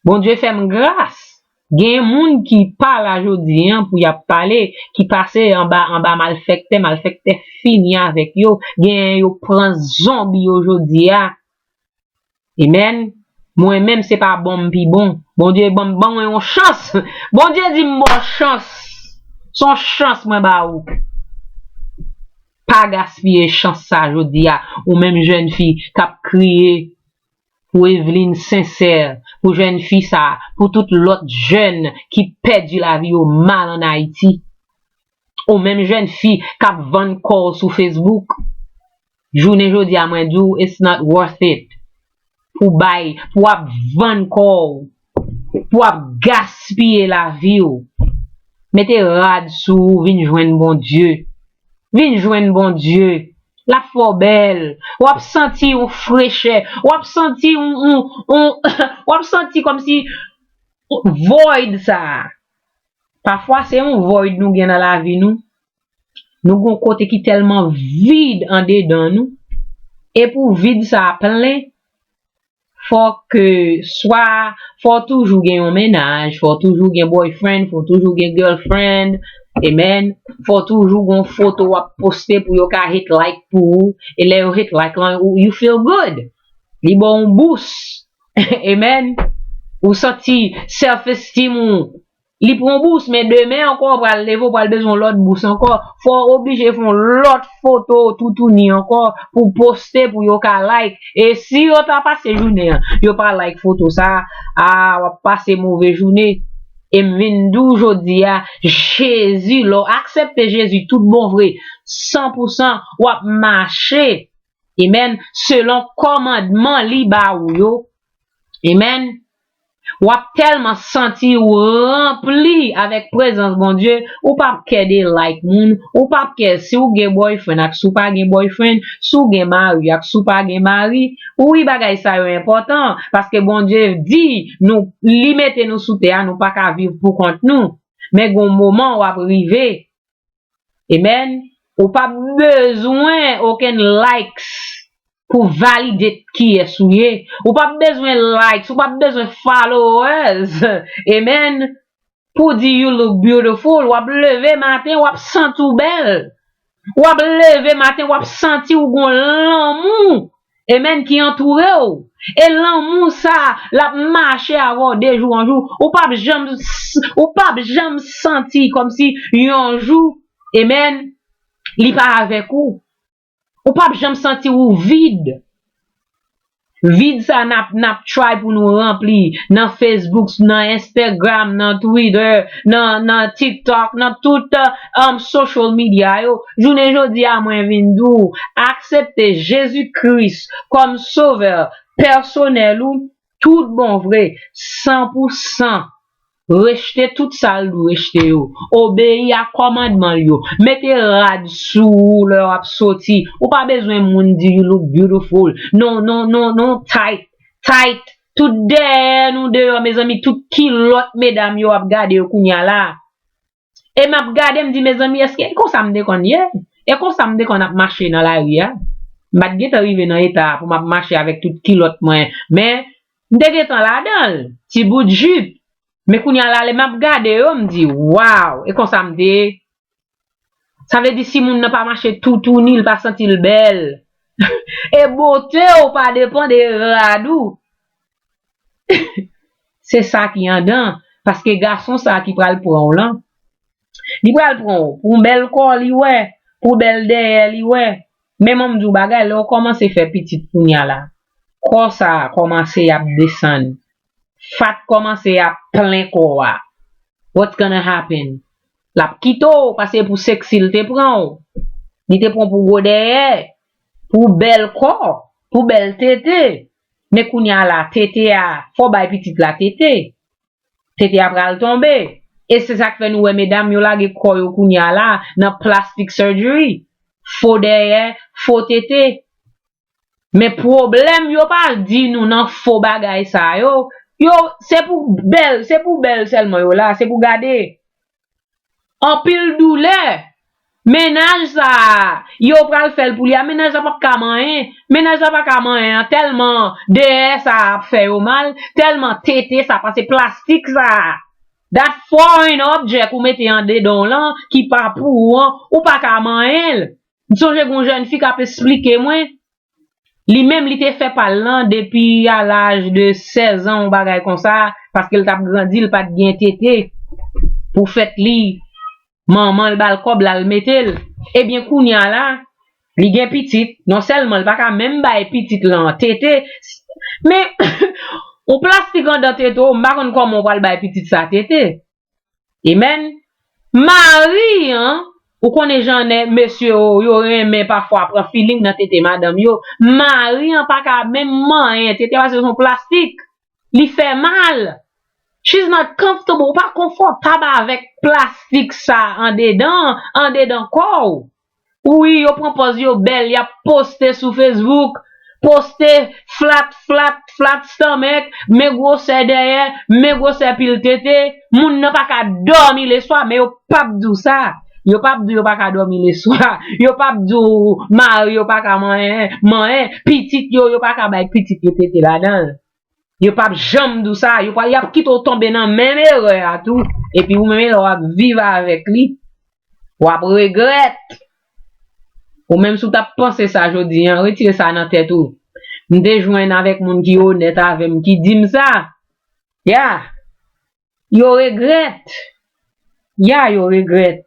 Bondye fè m gras. Gen moun ki pa la jodi a pou y ap pale, ki pase anba, anba malfektè, malfektè fini avèk yo. Gen yo pran zonbi yo jodi a. Amen. Mwen menm, se pa bon m pi bon. Bondye ban m, ban mwen yon chans. Bondye di m ba w chans. Se yon chans mwen ba ou. Pa gaspiye chans sa jodi a, ou menm jèn fi k ap kriye pou Eveline Sincère, pou jèn fi sa, pou tout lòt jèn ki pèdi lavi yo mal ann Ayiti. Ou menm jèn fi k ap vann kò w sou Facebook. Jounen jodi a, mwen di w, it's not worth it. Pou bay, pou w ap vann kò w, pou w ap gaspiye lavi w. Mete rad sou ou, vin jwenn Bondye. Vin jwenn Bondye. L ap fè w bèl. W ap santi yon frechè. W ap santi yon, yon, yon w ap santi kòmsi void sa a. Pafwa, se yon void nou gen nan lavi nou. Nou gen yon kote ki tèlman vid andedan nou. E pou vid sa a plen, fò ke swa, fò w toujou gen yon mennaj, fò w toujou gen boyfriend, fò w toujou gen girlfriend, amen. Fò w toujou gen yon foto w ap poste pou yo ka hit like pou ou. E lè yo hit like lan, ou- you feel good. Li ba w yon boost. Amen. Ou santi self esteem ou li pran bous, men demen ankò, ou pral leve, ou pral bezwen yon lòt bous ankò. Fò w oblije fè yon lòt foto toutouni ankò pou poste, pou yo ka like. E si yo ta pase jounen an, yo pa like foto sa a, a, w ap pase move jounen. E m vin di w jodi a, Jezi, lè w aksepte Jezi tout bon vre, san pou san, w ap mache, amen, selon kòmandman li ba ou yo. Amen. W ap tèlman santi w ranpli avèk prezans Bondye, ou p ap kè de like moun, ou p ap kè si w gen boyfriend ak si w pa gen boyfriend, si w gen mari ak si w pa gen mari. Wi, bagay sa yo enpòtan, paske Bondye di nou, li mete nou sou tè a, nou pa ka viv pou kont nou. Men gon moman w ap rive, amen, ou p ap bezwen okenn likes pou valide kiyès ou ye. Ou p ap bezwen likes, ou p ap bezwen followers. Amen. Pou di you look beautiful, w ap leve maten, w ap santi w bèl. W ap leve maten, w ap santi w gon lanmou, amen, ki antoure w. E lanmou sa, l ap mache avè w de jou an jou. Ou p ap janm, ou p ap janm santi kòmsi yon jou, amen, li pa avèk ou. Ou p ap janm santi w vid. Vid sa n ap, n ap try pou nou ranpli nan Facebook, nan Instagram, nan Twitter, nan, nan TikTok, nan tout, um, social media yo. Jounen jodi a, mwen vin di w, aksepte Jezi Kris kòm sovè pèsonèl ou, tout bon vre, san pou san. Rejte tout sa l di w rejte yo. Obeyi a kòmandman l yo. Mete rad sou ou lè w ap soti. Ou pa bezwen moun di you look beautiful. Non, non, non, non, tight, tight. Tout dèyè nou deyò, mezanmi, tout kilòt medam yo ap gade yo kounye a la. E m ap gade, m di, mezanmi, èske e konsa m te konn ye? E konsa m te konn ap mache nan lari a? M pa t gentan rive nan eta a pou m ap mache avèk tout kilòt mwen. Men, m te gentan ladan l, ti bout jip. Men kounye a la, lè m ap gade yo, m di, waw, e konsa m te ye. Sa vle di, si moun nan pa mache toutouni, l pa santi l bèl. E bote w pa depann de rad ou. Se sa ki andan. Paske gason sa ki pral pran w lan, li pral pran w pou bèl kò li wè, pou bèl dèyè li wè. Men mwen m di w bagay, lè w kòmanse fè pitit kounye a la, kò sa a kòmanse ap desann. Fat kòmanse ap plen kò a. What's gonna happen? L ap kite w, paske pou seksi l te pran w. Li te pran w pou gwo dèyè, pou bèl kò, pou bèl tete. Men kounye a la, tete a, fò w bay pitit la tete. Tete a pral tonbe. E se sa k fè nou wè medam yo lage kò yo kounye a la nan plastic surgery. Fo dèyè, fo tete. Men pwoblèm yo pa di nou nan fo bagay sa yo. Yo, se pou bèl, se pou bèl sèlman yo la, se pou gade. Anpil doulè. Mennaj sa a, yo pral fè l pou li a, mennaj la p ap ka manyen. Mennaj la pa ka manyen an, tèlman dèyè sa a ap fè yo mal, tèlman tete sa, pase plastik sa a. That foreign object ou mete andedan w lan, ki pa pou ou an, ou pa ka manyen l. M sonje gon jèn fi k ap esplike mwen, li menm li te fè pa l lan depi a laj de sèz an, yon bagay konsa, paske l t ap grandi, l pa t gen tete pou fèt li. Manman l ba l kòb la, l mete l. Ebyen, kounye a la, Li gen pitit, non sèlman li pa ka menm bay pitit lan tete, men yon plastik anndan tete w, m pa konn kòman w pral bay pitit sa tete. Amen. Mari an, ou konnen jan nèg mesye yo, yo renmen pafwa pran feeling nan tete madanm yo. Mari an pa ka menm manyen tete paske se yon plastik. Li fè mal. She's not comfortable. Ou pa konfòtab avèk plastik sa andedan, andedan kò w. Wi, yo pran pòz yo bèl, y ap poste sou Facebook, poste flat, flat, flat stomach, men gwosè dèyè, men gwosè pil tete. Moun nan pa ka dòmi leswa, men yo p ap di w sa. Yo p ap di w yo pa ka dòmi leswa. Yo p ap di w mari yo pa ka manyen, manyen, pitit yo, yo pa ka bay pitit yo tete ladan l. Yo p ap janm di w sa. Yo pa, y ap kite w tonbe nan menm erè a tou. Epi ou menm lè w ap viv avèk li, w ap regrèt. Ou menm si w t ap panse sa jodi an, retire sa nan tèt ou. M te jwenn avèk moun ki onèt avè m, ki di m sa. Ya. Yo regrèt. Ya, yo regrèt.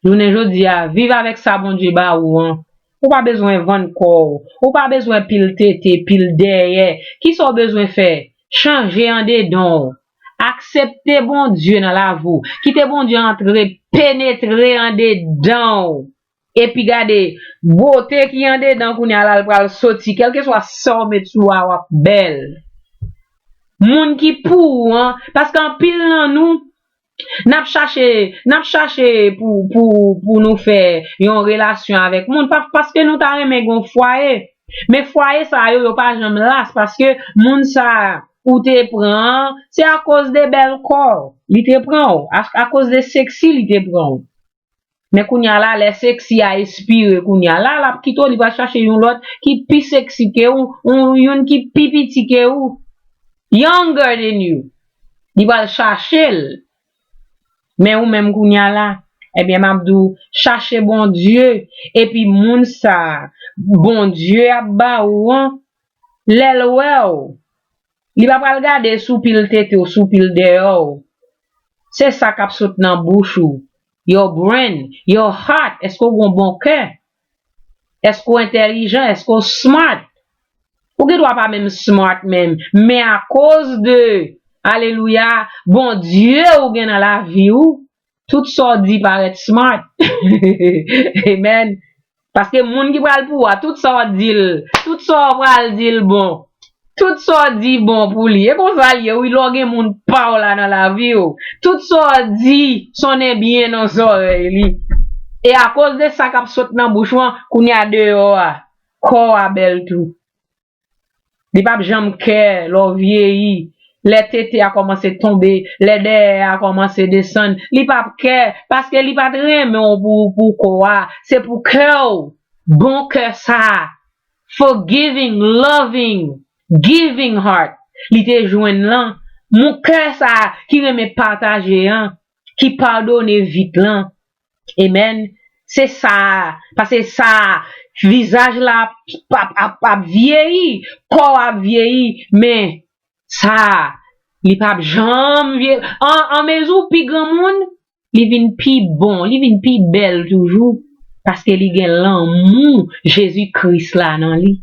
Jounen jodi a, viv avèk sa Bondye ba ou an. Ou pa bezwen vann kò w. Ou pa bezwen pil tete, pil dèyè. Kisa w bezwen fè? Chanje andedan w. Aksepte Bondye nan lavi w. Kite Bondye antre, penetre andedan w. Epi gade, bote ki andedan kounye a la, l pral soti. Kèlkeswa sa w met sou a, w ap bèl. Moun ki pou ou an, paske anpil nan nou, n ap chache, n ap chache pou, pou, pou nou fè yon relasyon avèk moun, pa, paske nou ta renmen gen yon fwaye. Men fwaye sa yo, yo pa janm las, paske moun sa ou te pran an, se akoz de bèl kò li te pran w, a, akoz de seksi li te pran w. Men kounye a la, lè seksi a espire kounye a la, l ap kite w, li pral chache yon lòt ki pi seksi ke ou, yon, youn ki pi piti ke ou, younger than you. Li pral chache l. Men ou menm kounye a la, ebyen, m ap di w, chache Bondye, epi moun sa a, Bondye ap ba ou an, lè l wè w, li pa pral gade si w pil tete w, si w pil dèyè w. Se sa k ap sot nan bouch ou. Your brain, your heart, èske w gen yon bon kè? Èske w entèlijan? Èske w smart? Ou gen dwa pa menm smart menm, men akoz de, alelouya, Bondye ou gen nan lavi w, tout sa w di parèt smart. Amen. Paske moun ki pral pou ou a, tout sa w di l, tout sa w pral di l bon. Tout sa w di bon pou li. E konsa l ye, wi, lè w gen moun pa w la nan lavi w. Tout sa w di sonnen byen nan zòrèy li. E akoz de sa k ap sot nan bouch ou an, kounye a deyò a, kò a bèl tou. Li p ap janm kè lè w vyeyi, lè tete a kòmanse tonbe, lè dèyè a kòmanse desann. Li p ap kè, paske li pa t renmen w pou, pou kò a. Se pou kè w, bon kè sa a, forgiving, loving, giving heart li te jwenn lan. Mon kè sa a ki renmen pataje an, ki padone vit lan. Amen. Se sa, paske sa, vizaj la ap, ap, ap, ap vyeyi, kò a ap vyeyi, men sa, li p ap janm vyeyi. An, an mezi w pi granmoun, li vin pi bon, li vin pi bèl toujou, paske li gen lanmou Jezi Kris la nan li.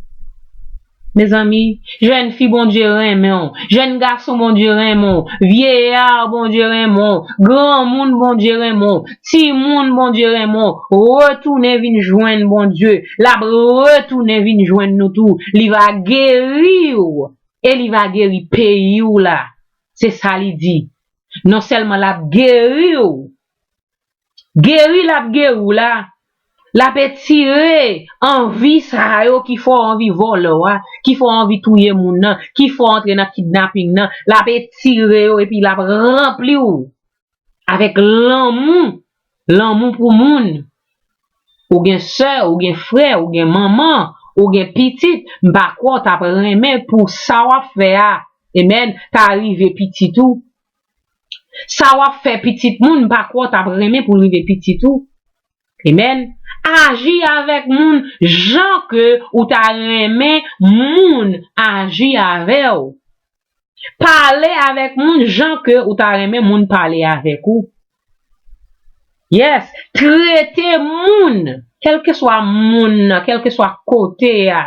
Mezanmi, jèn fi Bondye renmen w, jèn gason Bondye renmen w, vyeya Bondye renmen w, granmoun Bondye renmen w, timoun Bondye renmen w, retounen vin jwenn Bondye, l ap retounen vin jwenn nou tou, li va geri w e li va geri peyi w la. Se sa li di. Non sèlman l ap geri w, geri l ap geri w la, l ap etire anvi sa yo ki fè w anvi vòlè w a, ki fè w anvi touye moun nan, ki fè w antre nan kidnaping nan, l ap etire yo epi l ap ranpli w avèk lanmou, lanmou pou moun. Ou gen sè, ou gen frè, ou gen manman, ou gen pitit, m pa kwè w t ap renmen pou sa w ap fè a, amen, ta rive pitit ou. Sa w ap fè pitit moun, m pa kwè w t ap renmen pou l rive pitit ou. Amen. Aji avèk moun jan ke ou ta renmen moun aji avè w. Pale avèk moun jan ke ou ta renmen moun pale avèk ou. Yes, trete moun Kèlkeswa moun nan, kèlkeswa kote a,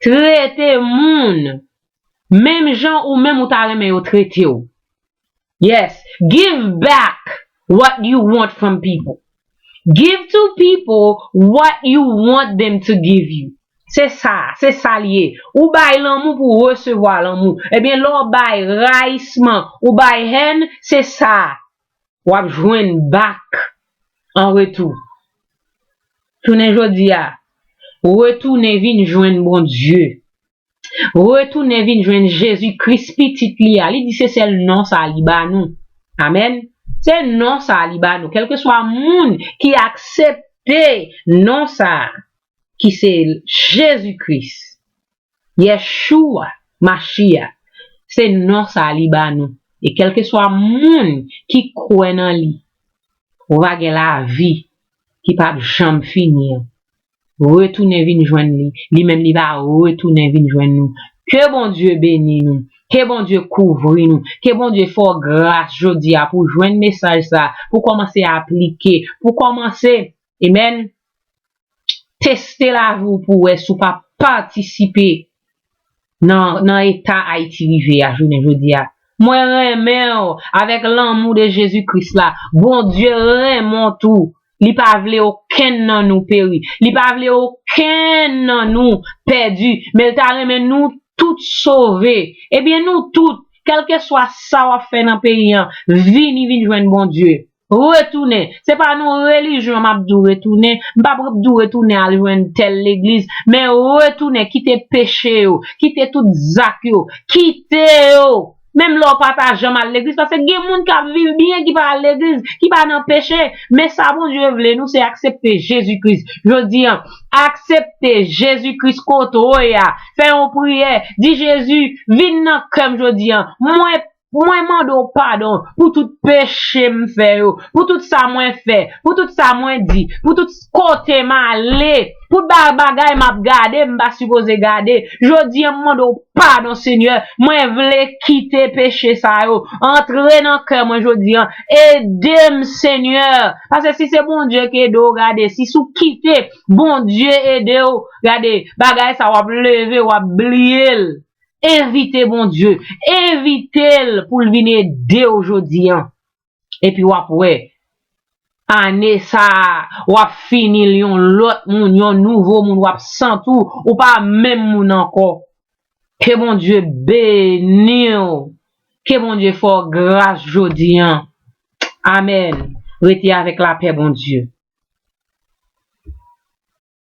trete moun menm jan ou menm ou ta renmen yo trete w. Yes, give back what you want from people. Give to people what you want them to give you. Se sa, se sa l ye. Ou bay lanmou pou w resevwa lanmou. Ebyen, lè w bay rayisman, ou bay hèn, se sa w ap jwenn back an retou. Jounen jodi a, retounen vin jwenn Bondye. Retounen vin jwenn Jezi Kris, Pitit li a. Li di se sèl non sa li ba nou. Amèn. Se non sa li ba nou. Kèlkeswa moun ki aksepte non sa, ki se Jezi Kris, Yeshua Mashiach, se non sa li ba nou. E kèlkeswa moun ki kwè nan li, ou va gen lavi ki p ap janm fini an. Retounen vin jwenn li. Li menm li va retounen vin jwenn nou. Ke Bondye beni nou. Ke Bondye kouvri nou. Ke Bondye fè w gras jodi a pou w jwenn mesaj sa, pou w kòmanse aplike, pou w kòmanse, amen, teste lavi w pou w wè si w pa patisipe nan, nan eta Ayiti rive a jounen jodi a. Mwen renmen w avèk lanmou de Jezi Kris la. Bondye renmen w tou. Li pa vle okenn nan nou peri. Li pa vle okenn nan nou pèdi. Men l ta renmen nou tout sove. Ebyen, nou tout, kèlkeswa sa w ap fè nan peyi an, vini vin jwenn Bondye. Retounen. Se pa nan relijyon m ap di w retounen. M p ap di w retounen al jwenn tèl legliz. Men retounen, kite peche yo, kite tout zak yo, kite yo. Menm lè w pa ta janm al legliz, paske gen moun k ap viv byen ki pa al legliz, ki pa nan peche. Men sa Bondye vle nou, se aksepte Jezi Kris. Jodi an, aksepte Jezi Kris kote w ye a. Fè yon priyè. Di, Jezi, vin nan kè m jodi an. Mwen, mwen mande w padon pou tout peche m fè yo, pou tout sa mwen fè, pou tout sa mwen di, pou tout kote m ale, pou ba-, bagay m ap gade, m pa sipoze gade. Jodi an, m mande w padon, Senyè. Mwen vle kite peche sa yo. Antre nan kè mwen jodi an. Ede m, Senyè. Paske si se Bondye ki ede w, gade, si sou kite Bondye ede w, gade, bagay sa w ap leve, w ap bliye l. Envite Bondye. Envite l pou l vin ede w jodi an. Epi w ap wè, ane sa a, w ap fini l yon lòt moun, yon nouvo moun, w ap santi w, ou pa menm moun ankò. Ke Bondye beni w. Ke Bondye fè w gras jodi an. Amèn. Rete avèk lapè Bondye.